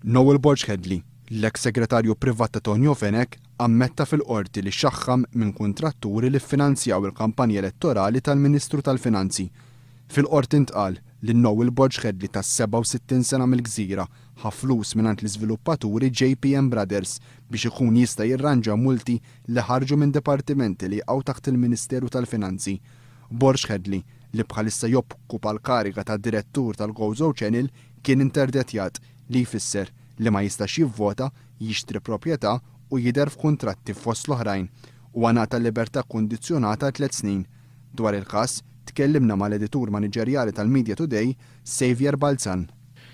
Noel Borg Hedley, l-eks Segretarju Privat ta' Tonio Fenech, ammetta fil-Qorti li xaħħam minn kuntratturi li ffinanzjaw il-kampanja elettorali tal-Ministru tal-Finanzi. Fil-Qorti ntqal li Noel Borg Hedley ta' 67 sena mill-Gżira ħa flus mingħand l-iżviluppaturi JPM Brothers biex ikun jista' jirranġa multi li ħarġu minn dipartimenti li jaqgħu taħt il-Ministeru tal-Finanzi. Borg Hedley, li bħalissa jokkupa l-kariga ta' Direttur tal-Gozo Channel, kien interdettjat, li jfisser li ma jistax jivvota, jixtri proprjetà u jidher f'kuntratti fost l-oħrajn. Huwa ngħata libertà kundizzjonata għal tliet snin. Dwar il-każ, tkellimna mal-editur maniġerjali tal-Media Today, Saviour Balzan.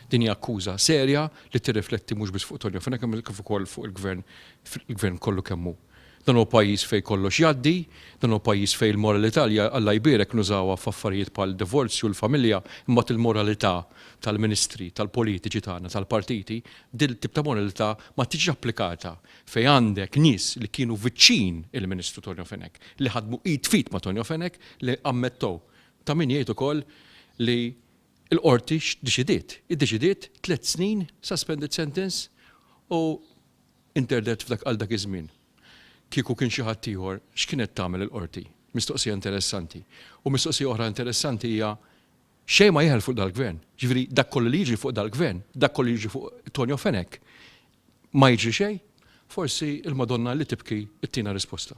Din hija akkuża serja li tirrifletti mhux biss fuq Tonio Fenech imma kif ukoll fuq il-Gvern il-Gvern kollu kemm hu. Dan huwa pajjiż fejn kollox jgħaddi, dan huwa pajjiż fejn il-moralità li Alla jbierek nużawha f'affarijiet bħal divorzju, l-familja, imbagħad il-moralità tal-ministri, tal-politiċi tagħna, tal-partiti, din it-tip ta' moralità ma tiġix applikata fejn għandek nies li kienu viċin il-Ministru Tonio Fenech, li ħadmu id f'id ma' Tonio Fenech li ammettow. Ta' min jgħid ukoll li l-Qorti x'ddeċidiet? Iddeċidiet tlett snin suspended sentence u Interdett f'dak għal dak iż-żmien. Kieku kien xi ħadd ieħor, x'kienet tagħmel il-Qorti? Mistoqsija interessanti. U mistoqsija oħra interessanti hija xejn ma jeħel fuq dal-Gvern. Ġifieri dak kollu li jiġri fuq dal-Gvern, dak kollu li jiġri fuq Tonio Fenech, ma jiġri xejn? Forsi l-Madonna li tibki ttina risposta.